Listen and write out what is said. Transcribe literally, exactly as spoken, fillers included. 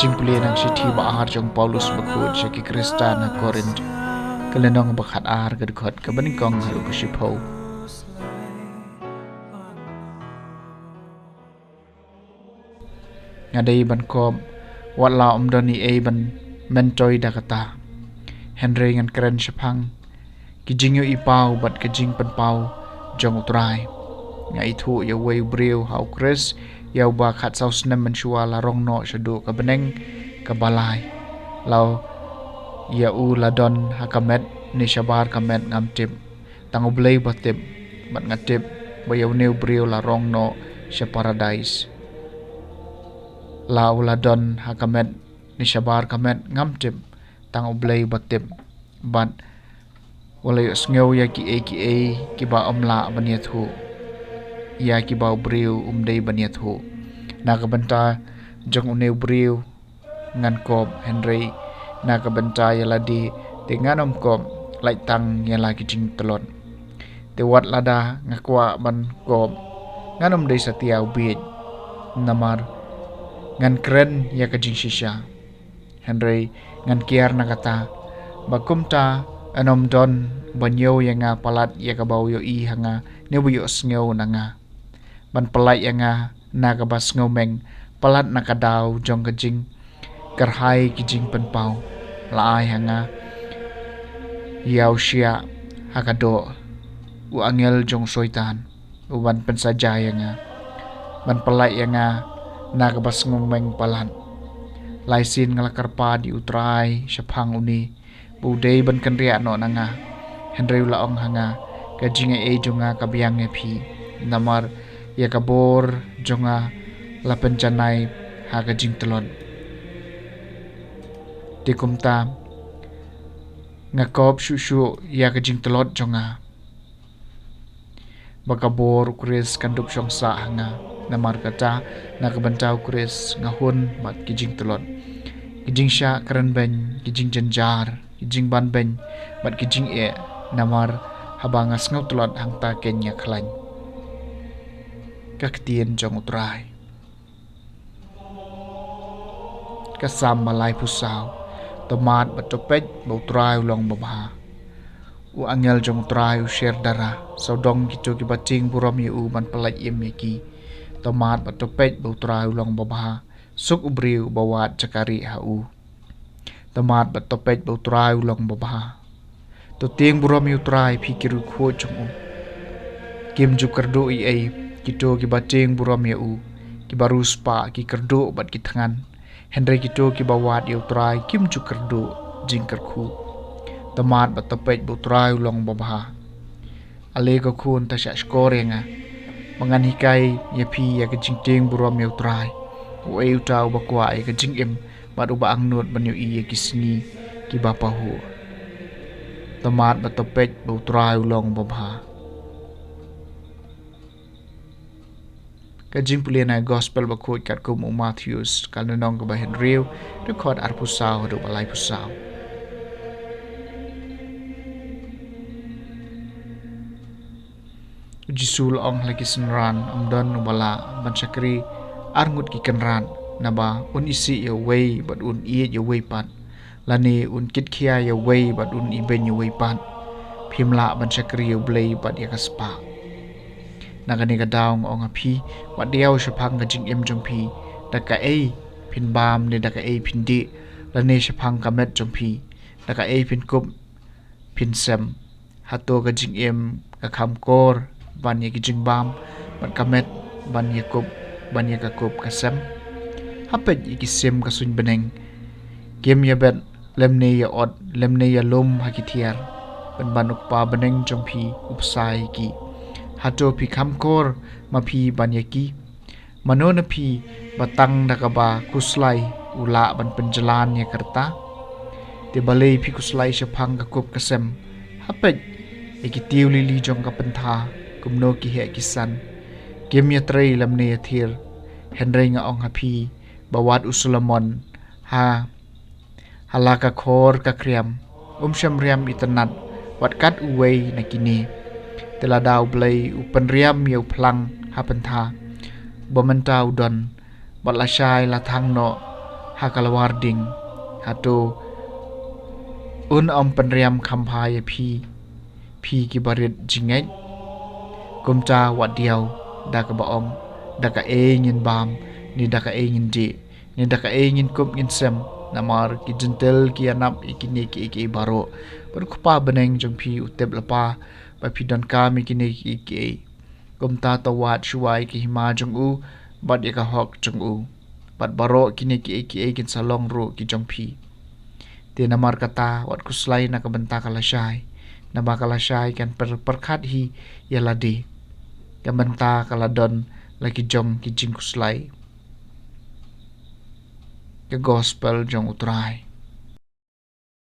Jingpule na ka shithi ba ar jong u Paulus bakhuid sha ki Khristan ha Korinth, ka lynnong ba khat ar, ka dkhot kaba nyngkong haduh ka shiphew. Nga dei ban kop, wat la ym don ei ei ban myntoi da kata. Hynrei ngan kren shaphang ki jingïohi paw bad ka jingpynpaw jong U Trai. Nga ithuh ïa uwei u briew ha U Khrist, ïa uba khatsaw snem mynshuwa la rong noh shaduh ka bneng kaba lai. La ïa u la don ha ka met ne shabar ka met ngam tip. Tang U Blei uba tip, bad nga tip ba ïa une u briew la rong noh sha Paradais. La u la don ha ka met ne shabar ka met ngam tip, tang U Blei uba tip. Bad u la ïohsngew ïa kiei kiei kiba ym lah ban ïathuh ïa kiba u briew um dei ban ïathuh. Na ka bynta jong une u briew ngan kop, hynrei na ka bynta ïa lade te ngan ym kop, lait tang ïa la ki jingtlot. Te wat lada nga kwah ban kop, ngan ym dei satia u bieit. Namar ngan kren ïa ka jingshisha. Hynrei ngan kiar na kata, ba kumta yn ym don uba ñiew ïa nga palat ïa kaba u ïohi ha nga ne uba ïohsngew na nga. Ban pyllait ïa nga na kaba sngewmeng palat na ka daw jong ka jingkyrhai ki jingpynpaw. La ai ha nga ïa u shiah ha ka doh u angel jong u Soitan, u ban pynsaja ïa nga, ban pyllait ïa nga na kaba sngewmeng palat. Lai sien nga la kyrpad ïa U Trai shaphang une, ba u dei ban kynriah noh na nga. Hynrei u la ong ha nga, ka jingaiei jong nga ka biang ïa phi, namar ïa ka bor jong nga la pynjanai ha ka jingtlot. Te kumta nga kop shuh shuh ïa ka jingtlot jong nga, ba ka bor U Khrist kan dup shong sah ha nga. Namar kata, na ka bynta U Khrist nga hun bad ki jingtlot, ki jingshah kren beiñ, ki jingjynjar, ki jingban beiñ bad ki jingeh. Namar haba nga sngew tlot hangta keiñ nga khlaiñ. Ka ktien jong U Trai. Ka Salm ba laiphew saw. To mad bad to peit ba U Trai u long babha. U angel jong U Trai u sher dara. Sawdong kito kiba tieng burom ïa u ban pyllait im ïa ki. To mad bad to peit ba U Trai u long babha. Suk u briew uba wad jaka rieh ha u. To mad bad to peit ba U Trai u long babha. To tieng burom ïa U Trai, phi ki riewkhuid jong u. Kim ju kyrduh ei ei kito kiba tieng burom ïa u. Kiba riewspah ki kyrduh bad ki thngan. Hynrei kito kiba wad ïa U Trai kim ju kyrduh jingkyrkhu. To mad bad to peit ba U Trai u long babha. Ale ko khun, to shah shkor ïa nga, ba ngan hikai ïa phi ïa ka jingtieng burom ïa U Trai. Uei uta uba kwah ïa ka jingim bad uba angnud ban ïohi ïa ki sngi kiba pahuh? To mad bad to peit ba U Trai u long babha. Ka jingpule na Gospel bakhuid katkum u Mathaios, ka lynnong kaba hynriew, dkhot arphew saw haduh ba laiphew saw. U Jisu u la ong ha la ki synran, ym don uba lah ban shakri ar ngut ki kynrad, naba un isih ïa uwei bad un ïeit ïa uwei pat, lane un kitkhia ïa uwei bad un ibeiñ ïa uwei pat. Phim lah ban shakri ïa U Blei bad ïa ka spah. Na kane ka daw nga ong ha phi, wat diaw shaphang ka jingim jong phi, da kaei phin bam ne da kaei phin dih, lane shaphang ka met jong phi, da kaei phin kup phin sem. Hato ka jingim ka kham kor ban ïa ki jingbam, bad ka met ban ïa kup, ban ïa ka kup ka sem? Ha peit ïa ki sim ka suiñ bneng, kim ïabet lymne ïa-ot lymne ïalum ha ki thiar, pynban U Kpa bneng jong phi u bsa ïa ki. Hato phi kham kor ma phi ban ïa ki? Mano na phi ba tang da kaba khuslai u lah ban pynjlan ïa ka rta? Te balei phi khuslai shaphang ka kup ka sem? Ha peit ïa ki tiew lili jong ka pyntha, kumno ki heh ki san. Kim ïatrei lymne ïathir. Hynrei nga ong ha phi ba wat u Solomon ha ha la ka khor ka khriam um shym riam itynnad wat kat uwei na kine. Te lada U Blei u pynriam ïa u phlang ha pyntha, ba mynta u don, bad lashai la thang noh ha ka lawar ding. Hato un ym pynriam kham bha ïa phi, phi ki barit jingngeit? Kumta wat diaw da kaba ong, da kaei ngin bam, ne da kaei ngin dih, ne da kaei ngin kup ngin sem. Namar ki jentil ki ïanap ïa kine kiei kiei baroh. Bad Kpa bneng jong phi u tip lypa ba phi donkam ïa kine kiei kiei. Kumta to wad shuwa ïa ka hima jong u bad ïa ka hok jong u, bad baroh kine kiei kiei kin sa long ruh ki jong phi. Te namar kata, wat khuslai na ka bynta ka lashai, naba ka lashai kan pyrkhat hi ïa lade. Ka bynta ka la don la ki jong ki jingkhuslai. Ka Gospel jong U Trai.